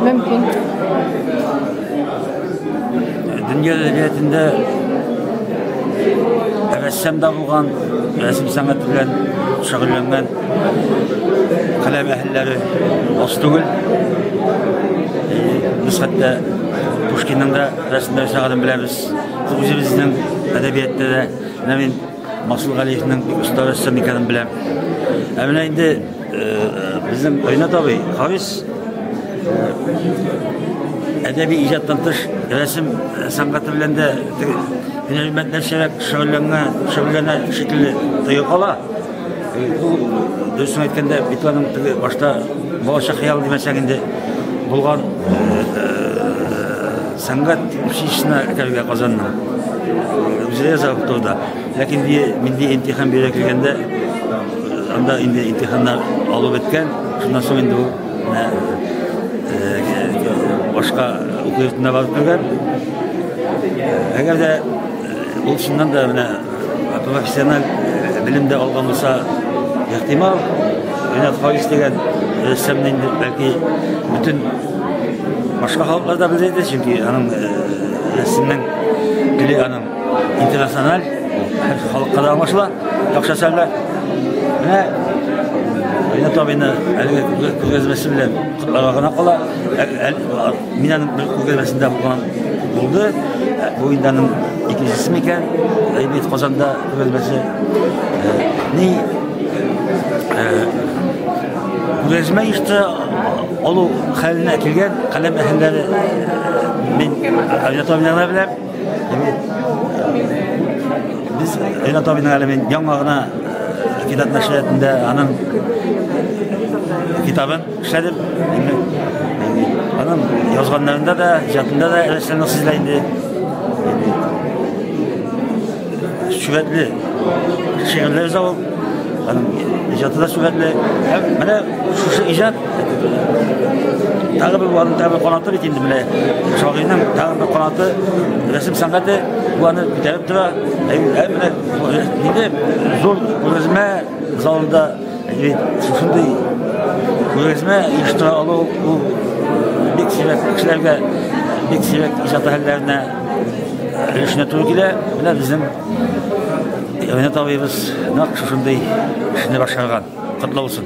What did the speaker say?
Мөмкин. Дөнья әдәбиятында рәссам да булган, рәсем сәнгате белән шөгыльләнгән каләм әһелләре аз түгел. Без хәтта Пушкинның да рәсемнәр ясаганын беләбез. Үзебезнең әдәбиятта да менә мин Масыл Галиевның бик оста рәссам икәнен беләм. Ә менә инде безнең Ринат абый Харис әдәби иҗаттан тыш рәсем сәнгате белән дә һөнәрмәндләрчәрәк шөгыльләнгән, шөгыльләнә шикелле тойгы кала. Ул дөресен әйткәндә, бит аның теге башта балачак хыялы димәсәң инде булган сәнгать училищесына керергә Казанның. Үзе яза турыда. Ләкин минди имтихан бирә килгәндә, анда инде имтиханнар алу беткән. Шуннан соң инде ул менә башка уку йортына барып кергән. Әгәр дә ул чыннан да менә профессиональ белем дә алган булса, ихтимал, Ринат Харис дигән рәссамны инде бәлки бөтен башка халыклар да белер иде, чөнки аның рәсемнең теле аның интернациональ, һәр халыкка да аңлашыла, яхшы әсәрләр. Менә Ринат абыйны әлеге күргәзмәсе белән котларга гына кала. Мин аның бер күргәзмәсендә булган булды. Бу инде аның икенчесе микән? Әйбит Казанда күргәзмәсе. Ни күргәзмә оештыра алу хәленә килгән каләм әһелләре мин Ринат абыйны гына беләм. Без Ринат абыйның әле мин яңа гына китап нәшриятында аның китабын эшләдем. Аның язганнарында да, иҗатында да рәссамлык сизелә инде. Сурәтле шигырьләр яза ул. Аның иҗаты да сурәтле. Һәм менә шушы иҗат тагы бер аның тагы бер канаты бит инде менә шагыйрьнең тагы бер канаты рәсем сәнгате бу аны күтәреп тора. Һәм менә инде зур күргәзмә залында шушындый күргәзмә оештыра алу ул бик сирәк кешеләргә, бик сирәк иҗат әһелләренә өлешенә туры килә. Менә безнең Ринат абыебыз нәкъ шушындый эшне башкарган. Котлы булсын.